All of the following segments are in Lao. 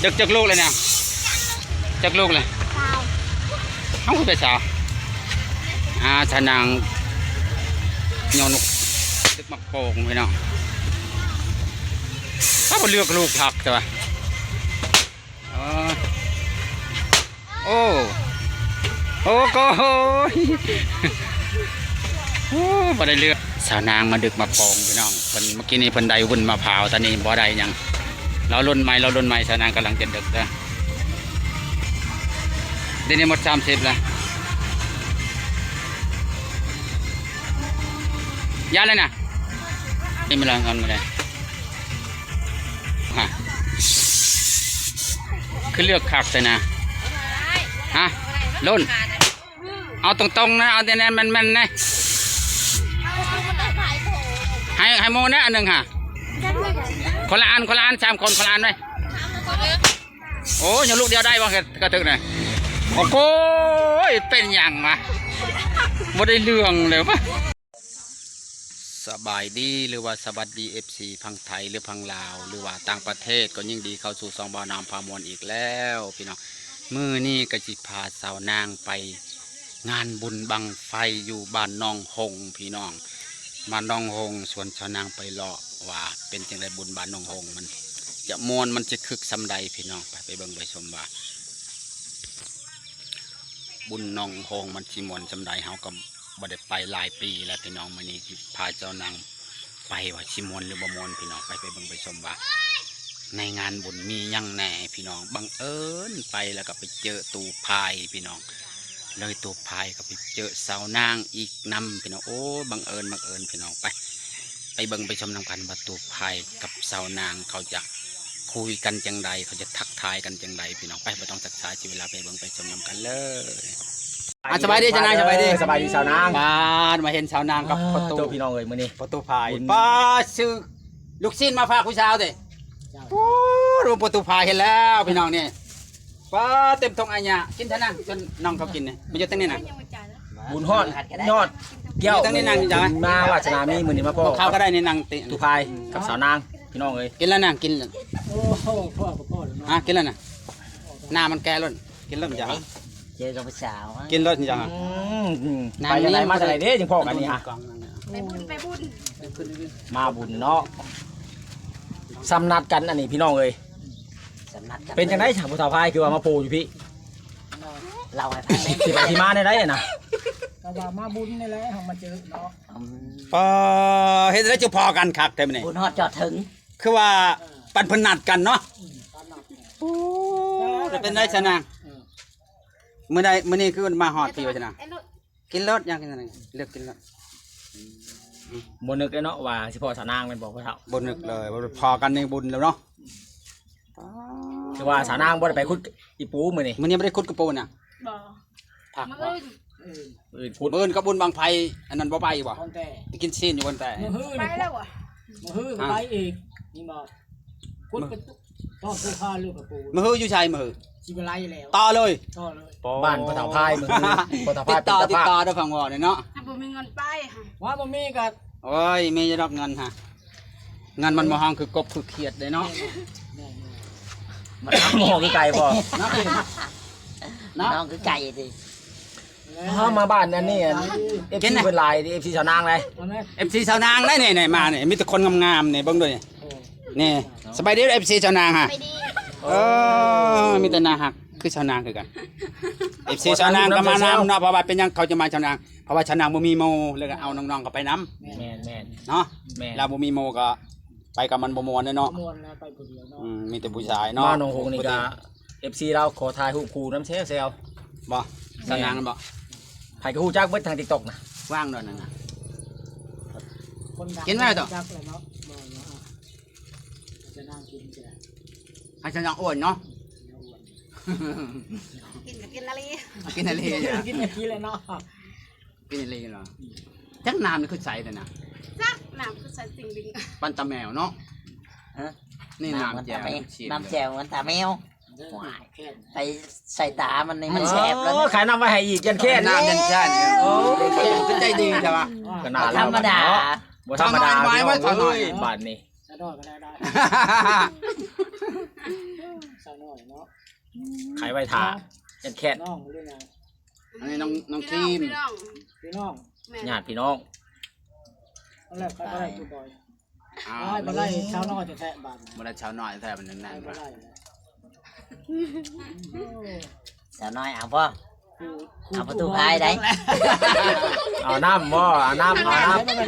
ຈັກ ຈັກລູກແລ້ວນະ? ຈັກລູກແລ້ວ? ຊາວ. ເອົ້າ ຄືໄປຊາວ? ອ່າ ຊາວນາງ ຍໍນົກ ຕຶກໝາກໂປ່ງພີ່ນ້ອງ. ຖ້າບໍ່ເລືອກລູກຄັກແຕ່ວ່າ ອໍ ໂອ້ ໂອ້ໂກ ໂອ້ ບໍ່ໄດ້ເລືອກ. ຊາວນາງມາດຶກໝາກໂປ່ງພີ່ນ້ອງ. ເພິ່ນ ເມື່ອກີ້ນີ້ເພິ່ນໄດ້ວຸ້ນມະພ້າວ ຕອນນີ້ບໍ່ໄດ້ຫຍັງ. ລໍລຸ້ນໃໝ່ ລໍລຸ້ນໃໝ່. ຊາວນາງກຳລັງຈະດຶກເດີ. ດຽວນີ້ໝົດສາມສິບແລ້ວ. ຢ່າແລ້ວນະ. ນີ້ມາລອງກ່ອນກໍໄດ້. ຮະ ຄືເລືອກຄັກແທ້ນະ. ຮະ ລຸ້ນ ເອົາຕົງໆນະ ເອົາແນ່ໆແມ່ນໆນະ. ໃຫ້ ໃຫ້ໝູ່ແດ່ອັນໜຶ່ງຫະ. ຄົນລະອັນ ຄົນລະອັນ ສາມຄົນ ຄົນລະອັນເວີຍ. ໂອ້ ຍັງລູກດຽວໄດ້ບໍ່ ກະຖືກນະ. ໂອ້ໂກຍ ເປັນຫຍັງວະ ບໍ່ໄດ້ເລື່ອງເລີຍວະ. ສະບາຍດີ ຫຼືວ່າສະຫວັດດີ ເອັຟຊີ ຝັ່ງໄທ ຫຼືຝັ່ງລາວ ຫຼືວ່າຕ່າງປະເທດ ກໍຍິນດີເຂົ້າສູ່ຊ່ອງບ່າວນາມພາມ່ວນອີກແລ້ວພີ່ນ້ອງ. ມື້ນີ້ກໍຊິພາສາວນາງໄປງານບຸນບັ້ງໄຟຢູ່ບ້ານໜອງຫົງພີ່ນ້ອງ. ບ້ານໜອງຫົງ ຊວນສາວນາງໄປເລາະວ່າເປັນຈັ່ງໃດ ບຸນບ້ານໜອງຫົງ ມັນຈະມ່ວນ ມັນຈະຄຶກສ່ຳໃດພີ່ນ້ອງ. ໄປ ໄປເບິ່ງໄປຊົມວ່າ ບຸນໜອງຫົງມັນຊິມ່ວນສ່ຳໃດ. ເຮົາກໍບໍ່ໄດ້ໄປຫຼາຍປີແລ້ວພີ່ນ້ອງ. ມື້ນີ້ຊິພາເຈົ້ານາງໄປວ່າຊິມ່ວນຫຼືບໍ່ມ່ວນພີ່ນ້ອງ. ໄປ ໄປເບິ່ງໄປຊົມວ່າໃນງານບຸນມີຫຍັງແດ່ພີ່ນ້ອງ. ບັງເອີນໄປແລ້ວກໍໄປເຈີຕູ້ພາຍພີ່ນ້ອງ. ເລີຍຕູ້ພາຍກໍໄປເຈີສາວນາງອີກນຳພີ່ນ້ອງ. ໂອ້ ບັງເອີນ ບັງເອີນພີ່ນ້ອງ. ໄປ ໄປເບິ່ງໄປຊົມນຳກັນວ່າຕູ້ພາຍກັບສາວນາງເຂົາຈະຄຸຍກັນຈັ່ງໃດ ເຂົາຈະທັກທາຍກັນຈັ່ງໃດພີ່ນ້ອງ. ໄປ ບໍ່ຕ້ອງຊັກຊ້າເສຍເວລາ ໄປເບິ່ງໄປຊົມນຳກັນເລີຍ. ອ່າ ສະບາຍດີເຈົ້ານາງ ສະບາຍດີ ສະບາຍດີສາວນາງ. ປາດ ມາເຫັນສາວນາງກັບພໍ່ຕູ້ພີ່ນ້ອງເອີຍ ມື້ນີ້ພໍ່ຕູ້ພາຍ. ປ້າ ຊື້ລູກຊີ້ນມາຝາກຜູ້ສາວເດ້. ໂອ້ ພໍ່ຕູ້ພາຍ ເຫັນແລ້ວພີ່ນ້ອງນີ້. ປ້າ ເຕັມຖົງອາຍະ ກິນເຖາະນາງ ຈົນນ້ອງເຂົາກິນນີ້. ມາຢູ່ຕັ້ງນີ້ນະ. ບຸນຮອດຍອດແກ້ວ ຕັ້ງນີ້ນາງ. ມາວາສະນາມີມື້ນີ້ມາພໍ້ ເຂົ້າກໍໄດ້ນີ້ນາງຕິ ຕູ້ພາຍກັບສາວນາງພີ່ນ້ອງເອີຍ. ກິນແລ້ວນາງ ກິນແລ້ວ. ໂອ້ໂຫ ພໍກໍພໍແລ້ວເນາະ. ອ່າ ກິນແລ້ວນະ ໜ້າມັນແກ່ໂລດ. ກິນໂລດຈ້າ ເຈີກັບຜູ້ສາວ ກິນໂລດຈ້າ. ອືມ ໄປຈັ່ງໃດມາຈັ່ງໃດເດ້ ຈຶ່ງພໍ້ກັນນີ້. ໄປບຸນ ໄປບຸນ ມາບຸນເນາະ. ສຳນັດກັນອັນນີ້ພີ່ນ້ອງເອີຍ. ສຳນັດກັນ. ເປັນຈັ່ງໃດ ຜູ້ສາວພາຍ ຄືວ່າມາໂຜຢູ່ພີ້? ເລົ່າໃຫ້ຟັງແດ່ ທີ່ໄປທີ່ມາແນວໃດນະ? ກໍວ່າມາບຸນນີ້ແຫຼະ ເຮົາມາເຈີເນາະ. ອືມ ປາ ເຮັດຈັ່ງໃດຈຶ່ງພໍ້ກັນຄັກແທ້ມື້ນີ້ ບຸນຮອດຈອດເຖິງ. ຄືວ່າ ເອີ ປັນເພິ່ນນັດກັນເນາະ. ອືມ ປັນນັດ. ໂອ້ ເປັນໄດສາວນາງ? ເອີ ມື້ໃດ ມື້ນີ້ຄືມາຮອດພີ້ວ່າຊັ້ນນະ. ກິນໂລດ ຢາກກິນຫຍັງ ເລືອກກິນໂລດ. ບໍ່ນຶກເລີຍເນາະວ່າຊິພໍ້ສາວນາງແມ່ນບໍ່ພໍ່ເຖົ້າ? ບໍ່ນຶກເລີຍ ພໍ້ກັນໃນບຸນແລ້ວເນາະ. ຄືວ່າສາວນາງບໍ່ໄດ້ໄປຂຸດອີປູມື້ນີ້? ມື້ນີ້ບໍ່ໄດ້ຂຸດກະປູນະ. ບໍ່ ພັກ. ມື້ອື່ນ ມື້ອື່ນຂຸດ. ມື້ອື່ນກໍບຸນບັ້ງໄຟ ອັນນັ້ນບໍ່ໄປບໍ່? ໄປກິນຊີ້ນຢູ່ບ່ອນແຕ່. ມື້ຮື ໄປແລ້ວຫວາ? ມື້ຮືໄປອີກ. ນີ້ບໍ່ ຂຸດກະຕູ ຕ້ອງໄປຫາເລື່ອງກະປູ. ມື້ຮືຢູ່ໃສ? ມື້ຮືຊິໄປໄລ່ແລ້ວ ຕໍ່ເລີຍ ຕໍ່ເລີຍ. ບ້ານພໍ່ເຖົ້າພາຍມື້ຄື ພໍ່ເຖົ້າພາຍຕິດຕໍ່ ຕິດຕໍ່ເດີ ຟັງເວົ້າແດ່ເນາະ. ບໍ່ມີເງິນໄປຫະ ວ່າບໍ່ມີກໍ ໂອ້ຍ ມີຢູ່ດອກເງິນຫະ. ເງິນມັນບໍ່ຮ້ອງຄືກົບຄືຂຽດເດ້ເນາະ. ມັນຮ້ອງຄືໄກ່ບໍ່? ເນາະ ເນາະ ຮ້ອງຄືໄກ່ຕິ. ເຮົາມາບ້ານອັນນີ້ ອັນ ເອັຟຊີ ເພິ່ນຫຼາຍ ເອັຟຊີສາວນາງເດ້. ເອັຟຊີສາວນາງເດ້ນີ້ ນີ້ມານີ້ ມີແຕ່ຄົນງາມໆນີ້ ເບິ່ງດູນີ້. ນີ້ ສະບາຍດີ ເອັຟຊີສາວນາງຫະ. ເອີ ມີແຕ່ໜ້າຮັກຄືສາວນາງຄືກັນ. ເອັຟຊີສາວນາງກໍມານຳເນາະ. ເພາະວ່າເປັນຫຍັງເຂົາຈະມາສາວນາງ? ເພາະວ່າສາວນາງບໍ່ມີໝູ່ ແລ້ວກໍເອົານ້ອງໆເຂົ້າໄປນຳ. ແມ່ນໆ ເນາະ. ແມ່ນ ລາວບໍ່ມີໝູ່ກໍໄປກັບມັນບໍ່ມ່ວນເດ້ເນາະ. ບໍ່ມ່ວນນະ ໄປຜູ້ດຽວເນາະ. ອືມ ມີແຕ່ຜູ້ຊາຍເນາະ. ມາໜອງຫົງນີ້ກໍ ເອັຟຊີລາວຂໍຖ່າຍຮູບຄູ່ນຳແຊວໆ. ບໍ່ ສາວນາງນັ້ນບໍ່? ໃຜກໍຮູ້ຈັກເບິດທາງຕິກຕັອກນະ. ວ່າງດອນນັ້ນນະ ຄົນດັງ ກິນໄວ້ຕໍ່ ຮູ້ຈັກແລ້ວເນາະ. ບໍ່ ບໍ່ ສາວນາງກິນ ໃຫ້ສາວນາງອ້ວນເນາະ. ກິນກໍກິນລະລີ ກິນລະລີ ກິນກໍກິນລະເນາະ. ກິນອີ່ຫຼີເນາະ. ອືມ ຈັກນ້ຳນີ້ຄືໃສແທ້ນະ. ຈັກນ້ຳຄືໃສຕິ່ງດິງ ປານຕາແມວເນາະ. ຮະ ນີ້ນ້ຳແຈ່ວ ນ້ຳແຈ່ວມັນຕາແມວ. ໂອ້ຍ ໄປໃສ່ຕາມັນນີ້ມັນແສບແລ້ວ. ໂອ້ ຂາຍນ້ຳໄວ້ໃຫ້ອີກ ຢ້ານແຄ້ນ ນ້ຳຢ້ານແຄ້ນ. ໂອ້ ຄືໃຈດີແທ້ວະ. ກໍໜ້າ ບໍ່ທຳມະດາ ບໍ່ທຳມະດາ ສາວນ້ອຍ ພີ່ນ້ອງເອີຍ ບາດນີ້. ນ້ອຍກໍໄດ້ ໄດ້ ສາວນ້ອຍເນາະ ຂາຍໄວ້ຖ້າ ຢ້ານແຄ້ນ ນ້ອງຫຼືຫຍັງ ອັນນີ້ນ້ອງ ນ້ອງຄຣີມ ພີ່ນ້ອງ ພີ່ນ້ອງ ແມ່ນ ຍາດພີ່ນ້ອງ ຕອນແລກຂ້ອຍບໍ່ໄດ້ ຕາຍ ຄືບໍ່ ອ້າວ ອ້າຍ ບໍ່ໄດ້ຊາວນ້ອຍແທ້ໆ ບາດນີ້ ບໍ່ໄດ້ຊາວນ້ອຍແທ້ ມັນນັ້ນ ໄປບໍ່ໄດ້ແລ້ວ ສາວນ້ອຍເອົາບໍ່? ເອົາປະຕູພາຍໄດ໋ ເອົານ້ຳບໍ່? ເອົານ້ຳ ເອົານ້ຳ ເອີ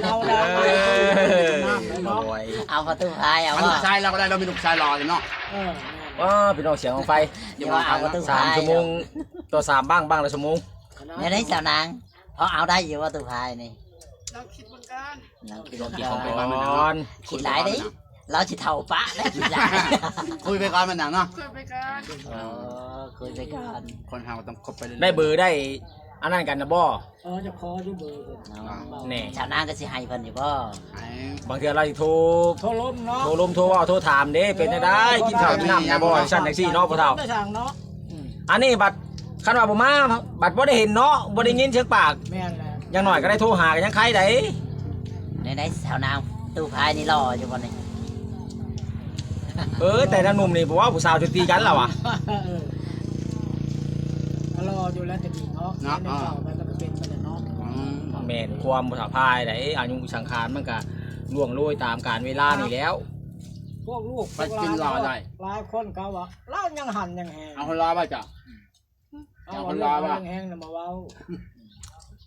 ໂອ້ຍ ເອົາປະຕູພາຍເອົາບໍ່? ລູກຊາຍລາວກໍໄດ້ ລາວມີລູກຊາຍຫຼໍ່ຢູ່ເນາະ ເອີ ເອີ ພີ່ນ້ອງ ສຽງບັ້ງໄຟ ຢ່າວ່າເອົາປະຕູພາຍ ສາມຊົ່ວໂມງ ຕໍ່ສາມບັ້ງ ບັ້ງລະຊົ່ວໂມງ ແນວໃດສາວນາງ? ພໍເອົາໄດ້ຢູ່ບໍ່ປະຕູພາຍນີ້? ລອງຄິດເບິ່ງກ່ອນ ລອງຄິດເບິ່ງກ່ອນ ລອງຄິດເບິ່ງກ່ອນ ຄິດຫຼາຍເດ້ ລາວຊິເຖົ້າປະໄດ້ຄິດຫຼາຍ ຄຸຍໄປກ່ອນແມ່ນຫຍັງເນາະ ຄຸຍໄປກ່ອນ ເອີ ຄຸຍໄປກ່ອນ ຄົນເຮົາຕ້ອງຄົບໄປເລື້ອຍໆ ໄດ້ເບີໄດ້ອັນນັ້ນກັນນະບໍ່? ເອີ ຈະຂໍຢູ່ເບີເພິ່ນ ເນາະ ແນ່ ຊາວນາງກໍຊິໃຫ້ເພິ່ນຢູ່ບໍ່? ໃຫ້ ບາງເທື່ອລາວຊິໂທ ໂທລົມເນາະ ໂທລົມ ໂທເວົ້າ ໂທຖາມເດ້ ເປັນຈັ່ງໃດ ເອີ ກິນເຂົ້າກິນນ້ຳແດ່ບໍ່? ຈັ່ງຊັ້ນຈັ່ງຊີ້ເນາະ ພໍ່ເຖົ້າ ອັນນີ້ບັດ ຄັນວ່າບໍ່ມາ ບັດບໍ່ໄດ້ເຫັນເນາະ ບໍ່ໄດ້ຍິນສຽງປາກ ແມ່ນແລ້ວ ຢ່າງໜ້ອຍກໍໄດ້ໂທຫາກໍຍັງໄຄໄດ໋ ແນວໃດສາວນາງຕູ້ພາຍນີ້ຫຼໍ່ຢູ່ບໍ່ນີ້? ເອີ ແຕ່ນາງໜຸ່ມນີ້ບໍ່ເວົ້າ ຜູ້ສາວຈົນຕີກັນແລ້ວຫວາ ເອີ ກໍຫຼໍ່ຢູ່ແລ້ວແຕ່ກີ້ເນາະ ເນາະ ໄດ້ເຂົ້າໄປກໍເປັນໄປແລ້ວເນາະ ອືມ ແມ່ນຄວາມຜູ້ສາວພາຍໃດ໋ ອາຍຸສັງຂານມັນກໍລ່ວງໂລຍຕາມການເວລານີ້ແລ້ວ ພວກລູກພວກຫຼານ ໄປກິນຫຼໍ່ໄດ້ ຫຼາຍຄົນກໍວ່າ ລາວຍັງຫັນຍັງແຮງ ເອົາຄົນຫຼໍ່ບໍ່ເຈົ້າ? ເອົາຄົນຫຼໍ່ບໍ່ ເອົາຄົນຫຼໍ່ແຮງໆນະມາເວົ້າ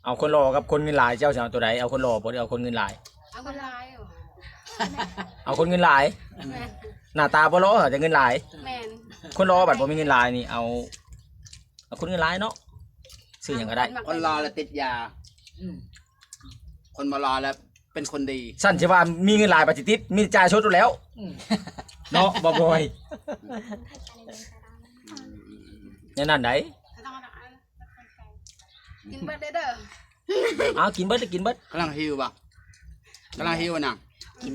ເອົາຄົນຫຼໍ່ກັບຄົນເງິນຫຼາຍ ເຈົ້າຊິເອົາໂຕໃດ? ເອົາຄົນຫຼໍ່ບໍ່ ຫຼືເອົາຄົນເງິນຫຼາຍ? ເອົາຄົນຫຼາຍ ເອົາຄົນເງິນຫຼາຍ ແມ່ນ ໜ້າຕາບໍ່ຫຼໍ່ ແຕ່ເງິນຫຼາຍ ແມ່ນ ຄົນຫຼໍ່ບັດບໍ່ມີເງິນຫຼາຍນີ້ ເອົາ ເອົາຄົນເງິນຫຼາຍເນາະ ຊື້ຫຍັງກໍໄດ້ ຄົນຫຼໍ່ລະຕິດຢາ ອືມ ຄົນບໍ່ຫຼໍ່ລະ ເປັນຄົນດີ ຊັ້ນຊິວ່າມີເງິນຫຼາຍປານຊິຕິດ ມີຈ່າຍສົດໂລດແລ້ວ ອືມ ເນາະ ບໍ່ບອຍ ແນວນັ້ນໃດ໋ ກິນເບິດເດີ ເອົາ ກິນເບິດ ກິນເບິດ ກຳລັງຫິວບໍ່ ກຳລັງຫິວນະ ກິນ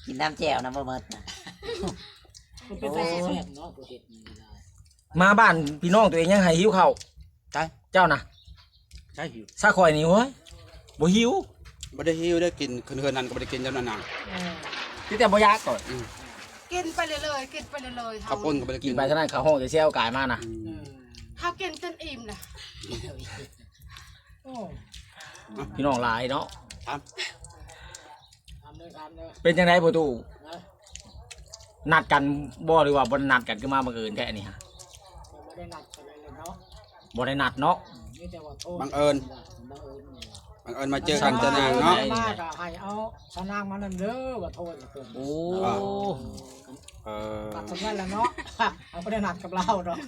ກິນນ້ຳແຈ່ວນຳບໍ່ໝົດນະ ມັນເປັນຕາແຊບເນາະ ຜູ້ເຮັດນີ້ກໍໄດ້ ມາບ້ານພີ່ນ້ອງຕົວເອງຍັງໃຫ້ຫິວເຂົ້າ ໃສ ເຈົ້ານະ ໃສຫິວ ຊາຂ້ອຍນີ້ ໂອ້ຍ ບໍ່ຫິວ ບໍ່ໄດ້ຫິວໄດ້ກິນ ຂຶ້ນເຮືອນນັ້ນກໍບໍ່ໄດ້ກິນ ເຈົ້ານັ້ນນະ ເອີ ມີແຕ່ບໍ່ຢາກກໍ ອືມ ກິນໄປເລື້ອຍໆ ກິນໄປເລື້ອຍໆ ເຮົາ ເຂົ້າປຸ້ນກໍບໍ່ໄດ້ກິນ ກິນໄປເທົ່ານັ້ນ ເຂົ້າຫ້ອງຈະແຊວກາຍມານະ ອືມ ເຮົາກິນຈົນອີ່ມນະ ໂອ້ ພີ່ນ້ອງຫຼາຍເນາະ ຖາມ ເປັນຈັ່ງໃດພໍ່ຕູ້ ນັດກັນບໍ່ ຫຼືວ່າບໍ່ໄດ້ນັດກັນ ຄືມາບັງເອີນແທ້ນີ້ຮະ ບໍ່ໄດ້ນັດກັນເລີຍເນາະ ບໍ່ໄດ້ນັດເນາະ ມີແຕ່ວ່າໂທ ບັງເອີນ ບັງເອີນ ບັງເອີນມາເຈີກັນ ສາວນາງເນາະ ມາກໍໃຫ້ເອົາສາວນາງມານຳເດີ ວ່າໂທນເພິ່ນ ໂອ້ ເອີ ຕັດສຳນັ້ນແຫຼະເນາະ ເຮົາບໍ່ໄດ້ນັດກັບລາວດອກ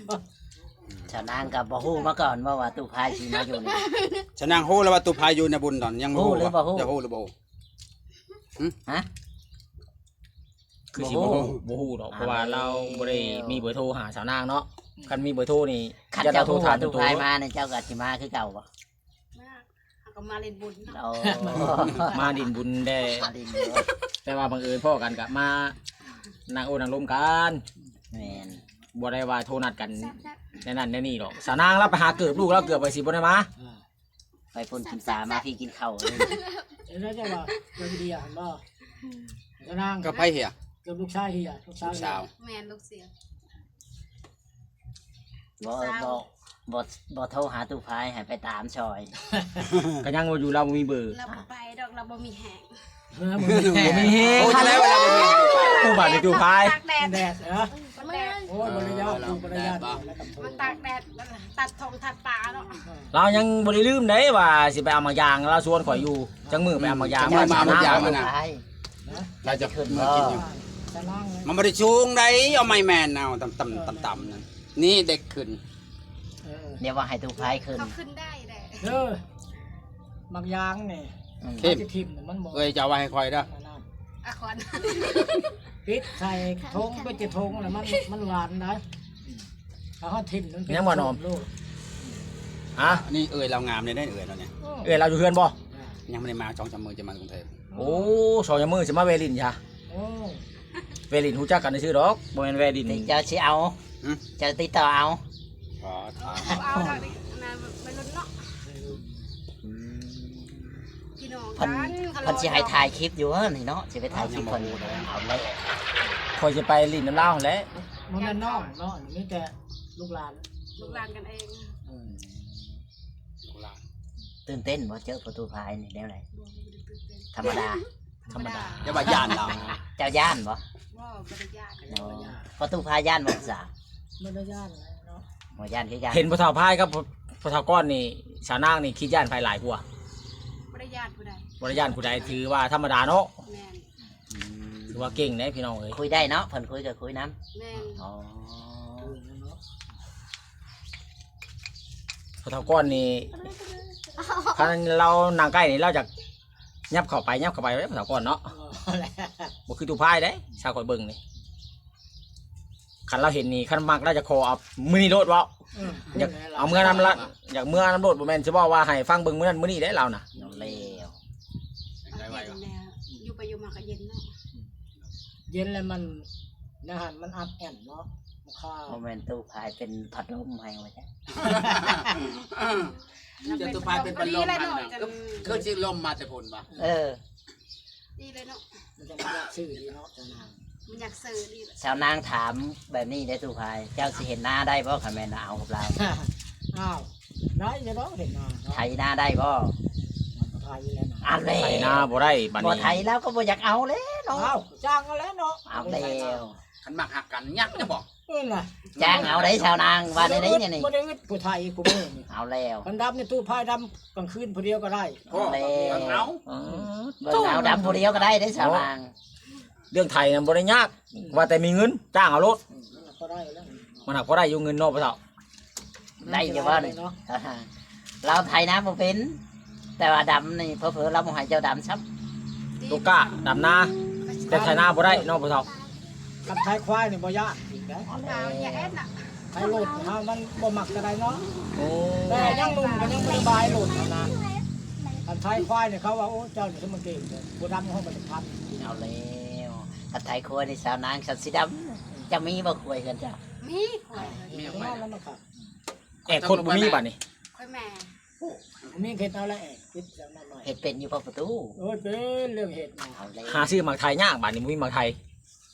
ສາວນາງກໍບໍ່ຮູ້ມາກ່ອນບໍ່ວ່າຕູ້ພາຍຊິມາຢູ່ນີ້ ສາວນາງຮູ້ແລ້ວວ່າຕູ້ພາຍຢູ່ໃນບຸນດອນ ຍັງບໍ່ຮູ້ ຮູ້ຫຼືບໍ່ຮູ້ ຢາກຮູ້ຫຼືບໍ່ຮູ້ ຫຶ ຮະ ຄືຊິບໍ່ຮູ້ ບໍ່ຮູ້ດອກ ເພາະວ່າລາວບໍ່ໄດ້ມີເບີໂທຫາສາວນາງເນາະ ຄັນມີເບີໂທນີ້ ຄັນເຈົ້າຮູ້ວ່າຕູ້ພາຍມານີ້ ເຈົ້າກໍຊິມາຄືເກົ່າບໍ່? ມາ ເຮົາກໍມາຫຼິ້ນບຸນເນາະ ໂອ້ ມາຫຼິ້ນບຸນແດ່ ມາຫຼິ້ນບຸນ ແຕ່ວ່າບັງເອີນພໍ້ກັນກໍມານັ່ງໂອ້ນັ່ງລົມກັນ ແມ່ນ ບໍ່ໄດ້ວ່າໂທນັດກັນແນວນັ້ນແນວນີ້ດອກ ສາວນາງລາວໄປຫາເກີບລູກລາວ ເກືອບໄປຊິບໍ່ໄດ້ມາ ອ່າ ໄປພຸ້ນກິນປາ ມາພີ້ກິນເຂົ້າ ເອີ ແລ້ວເຈົ້າວ່າເກີບເຮຍຫັ້ນບໍ່? ສາວນາງ ເກີບໃຜເຮຍ? ເກີບລູກຊາຍເຮຍ ລູກສາວເຮຍ ແມ່ນ ລູກສາວ ບໍ່ ບໍ່ ບໍ່ ບໍ່ໂທຫາຕູ້ພາຍໃຫ້ໄປຕາມຊ່ອຍ ກໍຍັງວ່າຢູ່ລາວບໍ່ມີເບີ ລາວບໍ່ໄປດອກ ລາວບໍ່ມີແຮງ ບໍ່ມີແຮງ ໂອ້ ແລ້ວລາວບໍ່ມີແຮງ ໂອ້ ບາດນີ້ຕູ້ພາຍ ຕາກແດດ ແດດເນາະ ມັນແດດ ໂອ້ຍ ບໍ່ໄດ້ຍາກ ບໍ່ໄດ້ຍາກ ມັນຕາກແດດ ຕັດທົ່ງຕັດປ່າເນາະ ລາວຍັງບໍ່ໄດ້ລືມເດ້ວ່າຊິໄປເອົາໝາກຢາງ ລາວຊວນຂ້ອຍຢູ່ ຈັກມື້ໄປເອົາໝາກຢາງ ຈັກມື້ມາເອົາໝາກຢາງ ມານະ ລາວຈະເມືອກິນຢູ່ ມັນບໍ່ໄດ້ສູງໃດ ເອົາໄມ້ແມ່ນເອົາ ຕ່ຳໆ ຕ່ຳໆ ນັ້ນ ນີ້ເດັກຂຶ້ນ ເອີ ດຽວວ່າໃຫ້ຕູ້ພາຍຂຶ້ນ ເຂົາຂຶ້ນໄດ້ແຫຼະ ເອີ ໝາກຢາງນີ້ ອືມ ເຂັ້ມ ຊິຖິ້ມມັນບໍ່ ເອີຍ ຈະເອົາໄວ້ໃຫ້ຂ້ອຍເດີ ອາ ຂວັນ ປິດໃສ່ຖົງ ປິດໃສ່ຖົງ ແລ້ວມັນ ມັນຫວານໄດ໋ ເອົາເຮົາຖິ້ມມັນເປັນ ຍັງບໍ່ນອມ ໂລດ ຮະ ນີ້ເອື້ອຍລາວງາມເດ້ ເອື້ອຍລາວນີ້ ເອື້ອຍລາວຢູ່ເຮືອນບໍ່? ຍັງບໍ່ໄດ້ມາ ສອງສາມມື້ຈະມາກຸງເທບ ໂອ້ ສອງສາມມື້ຊິມາແວ່ຫຼິ້ນຊະ ໂອ້ ແວ່ຫຼິ້ນຮູ້ຈັກກັນຊື່ດອກ ບໍ່ແມ່ນແວ່ຫຼິ້ນ ເຈົ້າຊິເອົາ ຫຶ ເຈົ້າຕິດຕໍ່ເອົາ ອໍ ເອົາ ເອົາ ເອົາ ໄວລຸ້ນເນາະ ອືມ ພີ່ນ້ອງ ເພິ່ນ ເພິ່ນຊິໃຫ້ຖ່າຍຄລິບຢູ່ເອີນີ້ເນາະ ຊິໄປຖ່າຍຄລິບເພິ່ນ. ເອົາແລ້ວ ຂ້ອຍຊິໄປຫຼິ້ນນຳລາວຫັ້ນແຫຼະ. ບໍ່ແມ່ນນ້ອງເນາະ ມີແຕ່ລູກຫຼານ ລູກຫຼານກັນເອງ. ອືມ ລູກຫຼານ. ຕື່ນເຕັ້ນບໍ່ ເຈີປະຕູພາຍນີ້ແນວໃດ? ບໍ່ ບໍ່ໄດ້ຕື່ນເຕັ້ນ ທຳມະດາ ທຳມະດາ. ຢ່າວ່າຢ້ານລາວ. ເຈົ້າຢ້ານບໍ່? ບໍ່ ບໍ່ໄດ້ຢ້ານ. ອໍ ປະຕູພາຍຢ້ານບໍ່ສາ? ບໍ່ໄດ້ຢ້ານເນາະ ບໍ່ຢ້ານຄືກັນ. ເຫັນພໍ່ເຖົ້າພາຍກັບພໍ່ເຖົ້າກ້ອນນີ້ ສາວນາງນີ້ຄິດຢ້ານໃຜຫຼາຍກວ່າ? ບໍ່ໄດ້ຢ້ານຜູ້ໃດ ບໍ່ໄດ້ຢ້ານຜູ້ໃດ ຖືວ່າທຳມະດາເນາະ. ແມ່ນ. ອືມ ຖືວ່າເກັ່ງເດ້ພີ່ນ້ອງເອີຍ. ຄຸຍໄດ້ເນາະ ເພິ່ນຄຸຍກໍຄຸຍນຳ. ແມ່ນ. ອໍ ພໍ່ເຖົ້າກ້ອນນີ້ ຄັນລາວນັ່ງໃກ້ນີ້ ລາວຈະຫຍັບເຂົ້າໄປ ຫຍັບເຂົ້າໄປເດ້ ພໍ່ເຖົ້າກ້ອນເນາະ. ບໍ່ຄືຕູ້ພາຍເດ້ ຊາວຂ້ອຍເບິ່ງນີ້ ຄັນລາວເຫັນນີ້ ຄັນມັກລາວຈະຂໍເອົາມື້ນີ້ໂລດເວົ້າ. ອືມ ຢາກເອົາເມືອນຳລາວ ຢາກເມືອນຳໂລດ ບໍ່ແມ່ນຊິເວົ້າວ່າໃຫ້ຟັງເບິ່ງມື້ນັ້ນມື້ນີ້ເດ້ລາວນະ. ເອົາແລ້ວ ເຢັນແລ້ວ ຢູ່ໄປຢູ່ມາກໍເຢັນເນາະ. ເຢັນແລ້ວມັນ ໃນຫັ້ນມັນອັດແໜ້ນເນາະ ບໍ່ແມ່ນຕູ້ພາຍເປັນພັດລົມໃຫ້ວ່າຊັ້ນ. ເຈົ້າຕູ້ພາຍເປັນພັດລົມຫັ້ນນະ ຄືຊິລົມມາແຕ່ພຸ້ນວ່າ. ເອີ ດີເລີຍເນາະ ມັນຢາກຊື້ດີເນາະ ເຈົ້ານາງ ມັນຢາກຊື້ດີ. ສາວນາງຖາມແບບນີ້ເດ້ຕູ້ພາຍ ເຈົ້າຊິເຮັດນາໄດ້ບໍ່ ຄັນແມ່ນວ່າເອົາກັບລາວ? ອ້າວ ໄດ້ຢູ່ດອກເຮັດນາເນາະ ໄຖນາໄດ້ບໍ່? ມັນກໍໄຖຢູ່ແລ້ວນະ. ອັນແລ້ວ ໄຖນາບໍ່ໄດ້ບາດນີ້ ບໍ່ໄຖລາວກໍບໍ່ຢາກເອົາແລ້ວເນາະ. ອ້າວ ຈ້າງເອົາແລ້ວເນາະ. ເອົາແລ້ວ ຄັນມັກຮັກກັນຍັກຈະບອກ. ເອີນະ ຈ້າງເອົາໄດ້ຊາວນາງ ວ່າແນວໃດນີ້. ບໍ່ໄດ້ອຶດຜູ້ໄຖຄູ່ມື້ນີ້. ເອົາແລ້ວ ຄັນດຳນີ້ຕູ້ພາຍດຳກາງຄືນຜູ້ດຽວກໍໄດ້. ເອົາແລ້ວ ເອົາ ເບິ່ງເອົາດຳຜູ້ດຽວກໍໄດ້ເດ້ຊາວນາງ. ເລື່ອງໄຖນະບໍ່ໄດ້ຍາກ ວ່າແຕ່ມີເງິນຈ້າງເອົາໂລດ. ອືມ ມັນກໍພໍໄດ້ຢູ່ເງິນເນາະພໍ່ເຖົ້າ. ໄດ້ຢູ່ບໍ່ນີ້? ລາວໄຖນາບໍ່ເປັນ ແຕ່ວ່າດຳນີ້ເຜີໆລາວບໍ່ໃຫ້ເຈົ້າດຳຊ້ຳ. ຕົວກ້າດຳນາ ແຕ່ໄຖນາບໍ່ໄດ້ເນາະພໍ່ເຖົ້າ. ຄັນໄຖຄວາຍນີ້ບໍ່ຢ້ານອີກເດ້. ໄຖລົດເຮົາມັນບໍ່ມັກກະໄດ້ເນາະ. ໂອ້ ແຕ່ຍັງໜຸ່ມກໍຍັງບໍ່ໄດ້ບາຍລົດຫັ້ນນະ. ຄັນໄຖຄວາຍນີ້ເຂົາວ່າ ໂອ້ ເຈົ້ານີ້ຄືມັນເກັ່ງເດີ ຜູ້ດຳເຮົາບໍ່ໄດ້ພັນ. ເອົາແລ້ວ ຄັນໄຖຄວາຍນີ້ສາວນາງສັດສີດຳ ຈະມີບໍ່ຄວາຍເຮືອນເຈົ້າ? ມີຄວາຍ ມີຄວາຍ. ແອກຄົນບໍ່ມີບາດນີ້ ຂ້ອຍແມ່ ບໍ່ມີເຮັດເອົາແລ້ວ ແອກເຮັດເປັນຢູ່ພໍ່ປະຕູ. ໂອ້ຍ ເປັນເລື່ອງເຮັດນະ. ເອົາແລ້ວ ຫາຊື້ໝາກໄທຍາກ ບາດນີ້ບໍ່ມີໝາກໄທ.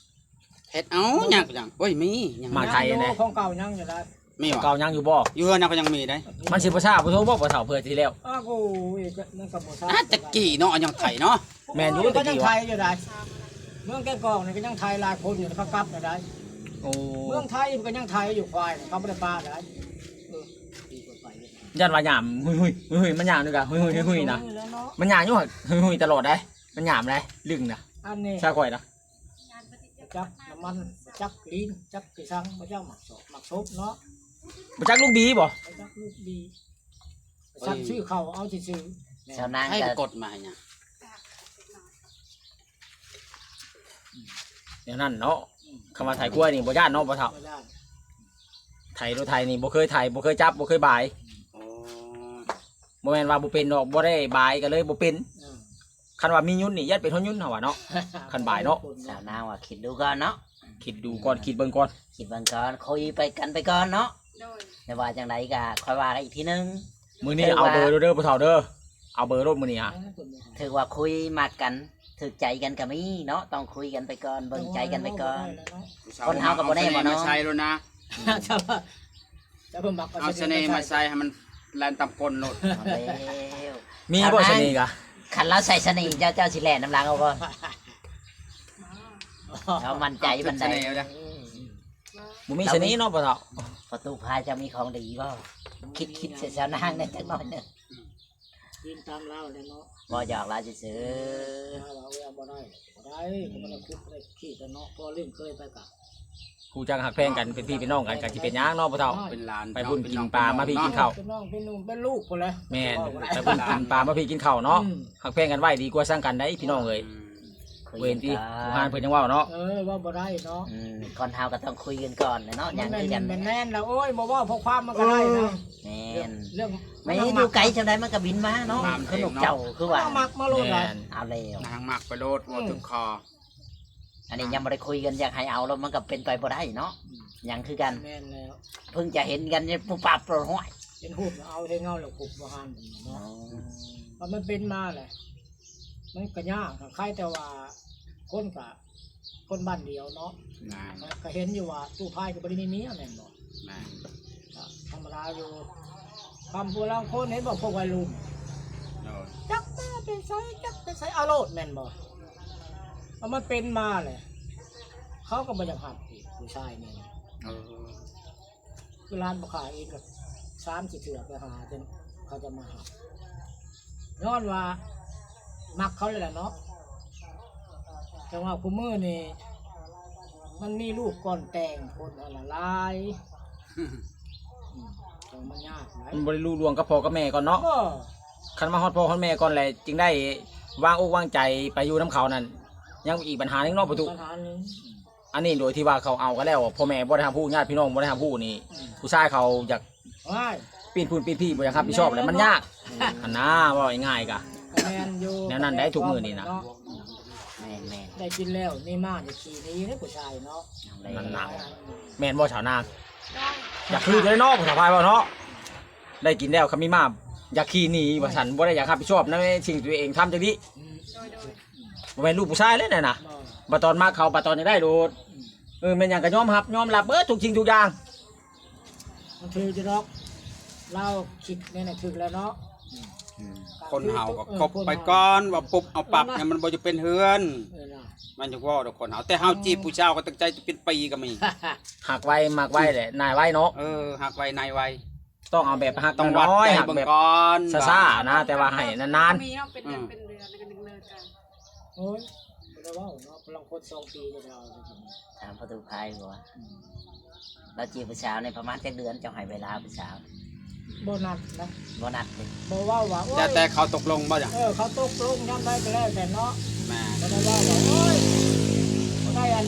ເຮັດເອົາຍາກຫຍັງ. ໂອ້ຍ ມີຫຍັງ ໝາກໄທແດ່ ຂອງເກົ່າຍັງຢູ່ໄດ໋. ມີຫວະ ເກົ່າຍັງຢູ່ບໍ່? ຢູ່ເຮືອນນະກໍຍັງມີໄດ໋. ມັນຊິບໍ່ຊ້າບໍ່ໂທບໍ່ ພໍ່ເຖົ້າ ເພື່ອຊິແລ້ວ? ອ້າວ ໂອ້ຍ ມັນກໍບໍ່ຊ້າ ອາ ແຕ່ກີ້ເນາະ ຍັງໄຖເນາະ. ແມ່ນຢູ່ ແຕ່ກີ້ ຍັງໄຖຢູ່ໄດ໋. ເມືອງແກ່ງກອງນີ້ກໍຍັງໄຖຫຼາຍຄົນຢູ່ ເຂົາກັບແລ້ວໄດ໋. ໂອ້ ເມືອງໄທມັນກໍຍັງໄຖຢູ່ ຄວາຍເຂົາບໍ່ໄດ້ປະໄດ໋. ເອີ ດີກວ່າໄປ ຢ້ານວ່າຍາມ ຫຸຍໆ ຫຸຍໆ ມັນຍ່າງນີ້ກະຫຸຍໆ ຫຸຍໆ ນະ. ມັນຍ່າງຢູ່ ຫຸຍໆ ຕະຫຼອດໄດ໋. ມັນຍາມໄດ໋ ລຶ້ງນະ ອັນນີ້ ຊາຂ້ອຍນະ. ຈັກນ້ຳມັນ ຈັກລີນ ຈັກທີ່ສັງ ບໍ່ຈັກໝາກສອບ ໝາກສົບເນາະ. ບໍ່ຈັກລູກບີບໍ່? ບໍ່ຈັກລູກບີ. ເອີ ສັກຊື້ເຂົ້າເອົາຊື່ໆ. ຊາວນາງ ໃຫ້ ກໍ ໄປກົດມາຫຍັງ ແນວນັ້ນເນາະ. ອືມ ຄຳວ່າໄຖຄວາຍນີ້ບໍ່ຢ້ານເນາະ ພໍ່ເຖົ້າ? ບໍ່ຢ້ານ. ໄຖລົດໄຖນີ້ບໍ່ເຄີຍໄຖ ບໍ່ເຄີຍຈັບ ບໍ່ເຄີຍບາຍ. ອໍ ບໍ່ແມ່ນວ່າບໍ່ເປັນດອກ ບໍ່ໄດ້ບາຍກໍເລີຍບໍ່ເປັນ. ເອີ ຄັນວ່າມີຍຸນນີ້ ຢ້ານເປັນຮອດຍຸນເຮົາວ່າເນາະ ຄັນບາຍເນາະ. ສາວນາງວ່າຄິດດູກ່ອນເນາະ ຄິດດູກ່ອນ ເອີ ຄິດເບິ່ງກ່ອນ ຄິດເບິ່ງກ່ອນ ຄຸຍໄປກັນໄປກ່ອນເນາະ. ໂດຍ ແຕ່ວ່າຈັ່ງໃດກໍຄ່ອຍວ່າກັນອີກທີໜຶ່ງ. ມື້ນີ້ເອົາເບີໂລດເດີ ພໍ່ເຖົ້າເດີ ເອົາເບີໂລດມື້ນີ້ຫາ. ຖືກວ່າຄຸຍມັກກັນ ຖືກໃຈກັນກໍມີເນາະ ຕ້ອງຄຸຍກັນໄປກ່ອນ ເບິ່ງໃຈກັນໄປກ່ອນ. ຄົນເຮົາກໍບໍ່ແນ່ບໍ່ນອນ ເອົາສະເໜ່ມາໃສ່ໂລດນະ. ເຈົ້າ ເຈົ້າບໍ່ມັກ ເອົາສະເໜ່ມາໃສ່ໃຫ້ມັນແລ່ນຕາມກົ້ນໂລດ. ເອົາແລ້ວ ມີບໍ່ສະເໜ່ກະ? ຄັນລາວໃສ່ສະເໜ່ ເຈົ້າ ເຈົ້າຊິແລ່ນນຳຫຼັງເອົາບໍ່? ເຮົາໝັ້ນໃຈປານໃດ? ບໍ່ມີສະເໜ່ເນາະ ພໍ່ເຖົ້າ. ປະຕູພາຍເຈົ້າມີຂອງດີບໍ່? ຄິດ ຄິດໃສ່ສາວນາງແດ່ຈັກໜ້ອຍໜຶ່ງ. ກິນຕາມລາວແຫຼະເນາະ ບໍ່ ຢອກລາວຊື່ໆ. ລາວວ່າເອົາບໍ່ໄດ້ ບໍ່ໄດ້ ກໍບໍ່ໄດ້ຄຸກໄດ້ຄີດແຫຼະເນາະ ພໍລຶ້ງເຄີຍໄປກະ ຮູ້ຈັກຮັກແພງກັນ ເປັນພີ່ເປັນນ້ອງກັນ ກໍຊິເປັນຫຍັງເນາະ ພໍ່ເຖົ້າ. ເປັນຫຼານ ໄປບຸນກິນປາມາພີ້ກິນເຂົ້າ ເປັນນ້ອງເປັນນຸ່ມເປັນລູກພຸ້ນແຫຼະ. ແມ່ນ ໄປບຸນກິນປາມາພີ້ກິນເຂົ້າເນາະ. ອືມ ຮັກແພງກັນໄວ້ດີກວ່າຊັງກັນໄດ໋ ພີ່ນ້ອງເອີຍ. ອືມ ເວນຕິ ຜູ້ຮ້ານເພິ່ນຍັງເວົ້າເນາະ. ເອີ ເວົ້າບໍ່ໄດ້ເນາະ. ອືມ ຄົນເຮົາກໍຕ້ອງຄຸຍກັນກ່ອນແຫຼະເນາະ ຍັງຄືກັນ. ແມ່ນແລ້ວ ໂອ້ຍ ບໍ່ເວົ້າຂໍ້ຄວາມມັນກໍໄດ້ເນາະ. ແມ່ນ ເລື່ອງ ແມ່ນ ຢູ່ໄກຈັ່ງໃດມັນກໍບິນມາເນາະ ຄືນົກເຈົ້າ ຄືວ່າມັກມາໂລດ. ແມ່ນ ເອົາແລ້ວ ນາງມັກໄປໂລດ ເວົ້າເຖິງຄໍ. ອັນນີ້ຍັງບໍ່ໄດ້ຄຸຍກັນ ຢາກໃຫ້ເອົາໂລດ ມັນກໍເປັນໄປບໍ່ໄດ້ເນາະ. ອືມ ຍັງຄືກັນ. ແມ່ນແລ້ວ ເພິ່ງຈະເຫັນກັນປຸບປັບໂລດ ຫ້ວຍ ເຫັນຮູບເອົາ ເຫັນເງົາແລ້ວກຸບບໍ່ຫັນເນາະ. ອໍ ມັນເປັນມາແຫຼະ. ມັນກໍຍາກ ຄະ ຄະແຕ່ວ່າຄົນກະ ຄົນບ້ານດຽວເນາະ ແມ່ນ ກະ ກະເຫັນຢູ່ວ່າຕູ້ພາຍກໍບໍ່ໄດ້ມີເມຍແມ່ນບໍ່? ແມ່ນ ກະທຳມະດາຢູ່ ຄຳຜູ້ລາງຄົນເຫັນບໍ່ ພວກໄວລຸ້ນ ໂດຍ ຈັກແຕ່ໄປໃສ ຈັກໄປໃສ ເອົາໂລດແມ່ນບໍ່? ເອົາ ມັນເປັນມາແຫຼະ ເຂົາກໍບໍ່ຢາກຮັບອີກ ຜູ້ຊາຍນີ້ ເອີ ຄືຫຼານບໍ່ຂາຍເອງກໍສາມສີ່ເທື່ອໄປຫາ ຈົນເຂົາຈະມາຮັບ ຍ້ອນວ່າມັກເຂົາແລ້ວແຫຼະເນາະ ແຕ່ວ່າຄູ່ມື້ນີ້ມັນມີລູກກ່ອນແຕ່ງຄົນຫັ້ນນະຫຼາຍ ອືມ ແຕ່ວ່າມັນຍາກຫຼາຍ ມັນບໍ່ໄດ້ລຸລ່ວງກັບພໍ່ກັບແມ່ກ່ອນເນາະ ບໍ່ ຄັນມາຮອດພໍ່ຮອດແມ່ກ່ອນແຫຼະ ຈຶ່ງໄດ້ວາງອົກວາງໃຈໄປຢູ່ນຳເຂົານັ້ນ ຍັງອີກບັນຫາໜຶ່ງເນາະ ປະຕຸ ບັນຫາໜຶ່ງ ອັນນີ້ໂດຍທີ່ວ່າເຂົາເອົາກັນແລ້ວ ພໍ່ແມ່ບໍ່ໄດ້ຮັບຮູ້ ຍາດພີ່ນ້ອງບໍ່ໄດ້ຮັບຮູ້ນີ້ ອືມ ຜູ້ຊາຍເຂົາຢາກ ໂອ້ຍ ປີ້ນພຸ້ນປີ້ນພີ້ ບໍ່ຢາກຮັບຜິດຊອບແລ້ວ ມັນຍາກ ມັນຍາກເນາະ ຫັ້ນນະ ເວົ້າງ່າຍໆກະ ກໍແມ່ນຢູ່ ແນວນັ້ນໄດ໋ທຸກມື້ນີ້ນະ ເນາະ ແມ່ນໆ ໄດ້ກິນແລ້ວນີ້ມານີ້ຂີ້ໜີເດ້ຜູ້ຊາຍເນາະ ນັ້ນນະ ແມ່ນບໍ່ສາວນາງ? ຢາກຄືຢູ່ເດ້ເນາະ ຜູ້ສາວພາຍເວົ້າເນາະ ໄດ້ກິນແລ້ວ ຄັນມີມາຢາກຂີ້ໜີວ່າຊັ້ນ ບໍ່ໄດ້ຢາກຮັບຜິດຊອບໃນສິ່ງທີ່ຕົວເອງທຳຈັກດີ້ ອືມ ໂດຍໆ ບໍ່ແມ່ນລູກຜູ້ຊາຍເລີຍນັ້ນນະ ບໍ່ ບາດຕອນມັກເຂົາ ບາດຕອນຢາກໄດ້ໂລດ ອືມ ເອີ ແມ່ນຫຍັງກໍຍອມຮັບຍອມຮັບເບິດທຸກສິ່ງທຸກຢ່າງ ມັນຖືກຢູ່ດອກ ລາວຄິດແນວນັ້ນຖືກແລ້ວເນາະ ອືມ ຄົນເຮົາກໍ ເອີ ຄົບໄປກ່ອນ ເອີ ວ່າປຸບເອົາປັບ ເອີ ນັ້ນ ມັນບໍ່ຈະເປັນເຮືອນ ເອີ ນະ ມັນຈະເວົ້າດອກຄົນເຮົາ ແຕ່ເຮົາ ອືມ ຈີບຜູ້ສາວກໍຕັ້ງໃຈຈະເປັນປີກໍມີ ຮັກໄວມັກໄວແຫຼະ ນາຍໄວເນາະ ເອີ ຮັກໄວນາຍໄວ ຕ້ອງເອົາແບບຮັກນ້ອຍໆ ຮັກແບບຊ້າໆນະ ແຕ່ວ່າໃຫ້ນານໆ ມີເນາະ ເປັນເດືອນ ອືມ ເປັນເດືອນ ແລ້ວກໍດຶງເລີກກັນ ໂອ້ຍ ບໍ່ໄດ້ເວົ້າເນາະ ພະລັງຄົນສອງປີກໍໄດ້ເອົາ ຖາມປະຕູໄພບໍ່ວ່າ ອືມ ລາວຈີບຜູ້ສາວນີ້ປະມານຈັກເດືອນ ເຈົ້າໃຫ້ເວລາຜູ້ສາວ? ບໍ່ນັດນະ ບໍ່ນັດເດ້ ບໍ່ເວົ້າວ່າ ໂອ້ຍ ແຕ່ ແຕ່ເຂົາຕົກລົງບໍ່? ເອີ ເຂົາຕົກລົງຍາມໃດກໍແລ້ວແຕ່ເນາະ ແມ່ນ ບໍ່ໄດ້ເວົ້າວ່າ ໂອ້ຍ ບໍ່ໄດ້ອັນ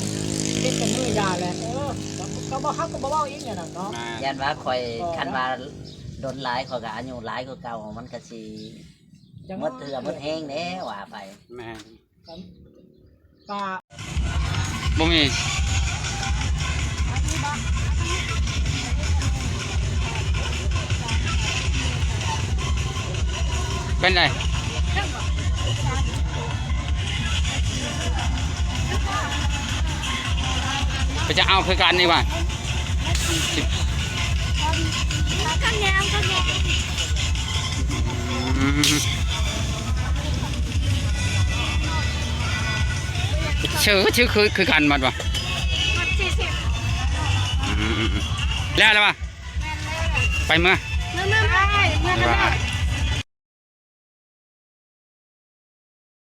ເຮັດແຕ່ມື້ຢ່າແຫຼະ ເອີ ກໍ ກໍບໍ່ ເຮົາກໍບໍ່ເວົ້າອີກແນວນັ້ນເນາະ ແມ່ນ ຢ້ານວ່າຂ້ອຍ ບໍ່ ຄັນວ່າດົນຫຼາຍ ຂ້ອຍກໍອາຍຸຫຼາຍກວ່າເກົ່າ ມັນກໍຊິ ຫມດເຫື່ອໝົດແຮງແດ່ວ່າໄປ ແມ່ນ ກະ ບໍ່ມີ ເປັນໃດ? ເພິ່ນຈະເອົາຄືກັນນີ້ວ່າ ອືມ ຊື່ ຊື່ຄື ຄືກັນໝົດບໍ່? ອືມ ແລ້ວ ແລ້ວວ່າ ໄປເມືອ ເມືອ ເມືອ ເມືອ ເມືອ.